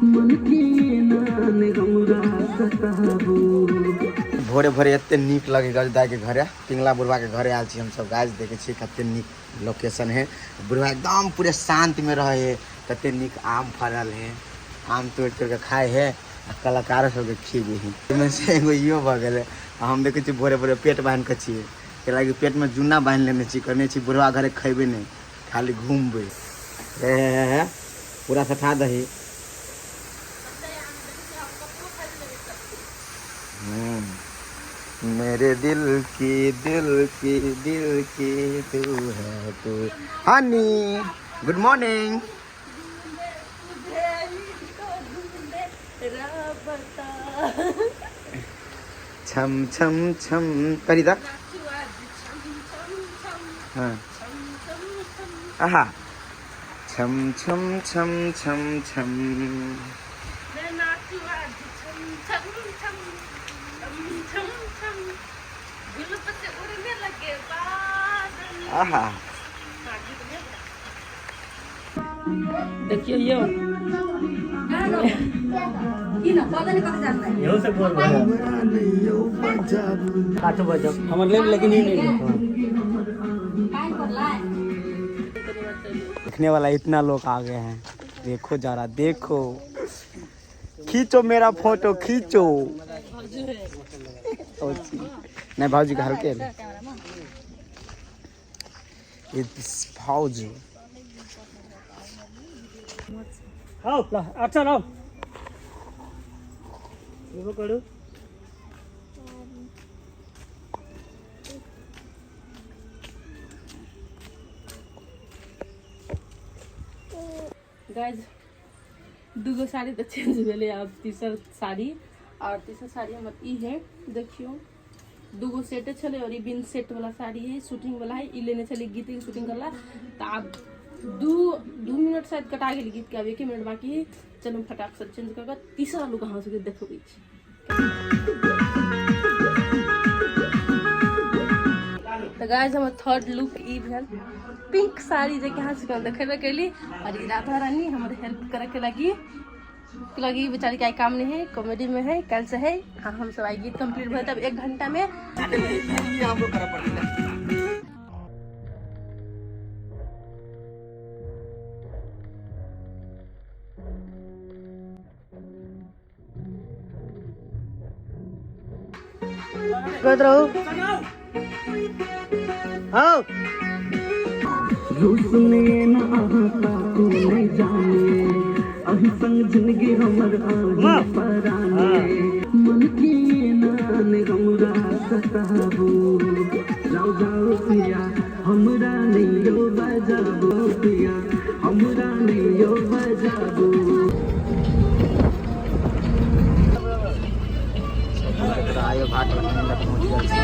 मन के नान हमरा सताबू। भोरे भोरे एते नीक लगे गजदाय के घरे, पिंगला बुढ़वा के घरे आयल छी हमसब। गाइस देखे छी कते नीक लोकेशन है, बुढ़वा एकदम पूरे शांत में रहे है। कते नीक आम फड़ल है, आम तोड़ तोड़ के खाए है आ कलाकार सबके खिबे है। ओहिमे से एगो इहो भऽ गेलै। आ हम देखै छी भोरे भोरे पेट बान्हि कऽ छियै, कैलाकि पेट में जूना बान्हि लेने छी, कहने छी बुढ़वा घरे खैबे नहि, खाली घूमबै। हे हे हे पूरा सठा दही। मेरे दिल की दिल की दिल की तू है तू। हनी गुड मॉर्निंग। छम छम छम करी दा। हाँ आहा छम छम छम छम छम। आहा देखियो यो हमर लेब लेकिन ई नहीं। देखने वाला इतना लोग आ गए हैं, देखो जरा, देखो, खींचो मेरा फोटो खींचो। नहीं भाजी का हल्के भाजी। आओ ल अच्छा आओ करू। गाइज दूगो साड़ी तो चेंज भेलै, आब तीसर साड़ी, और तीसर साड़ी हमर ई है। देखियो दूगो सेटे छलै और ई बिन सेट वाला साड़ी है, शूटिंग वाला है। ई लेने छलै गीत के शूटिंग करला, तो आब दू मिनट शायद कटा गेल गीत के, आब 1 मिनट बाकी है। चलू फटाक से चेंज कर तीसरा लुक अहाँ सबके देखबै छी। तो गाइज हमर थर्ड लुक ई भेल, पिंक साड़ी जे कि अहाँ सबके हम देखेबे कैली। और ई राधा रानी हमर हेल्प करे के लगी, बेचारी के आई काम नहीं है, कॉमेडी में है, कल से है। हाँ हम सब आई गीत कंप्लीट भए तब 1 घंटा में। करत रहू। हाँ रोशनी ना तू नहीं जाने, अही संग जिंदगी हमर आही पराने। मन के नान हमरा सताबू, जाओ जाओ पिया हमरा नहीं यो बजाबू, पिया हमरा नहीं यो बजाबू। आयो घाट पहुँच गेल छी।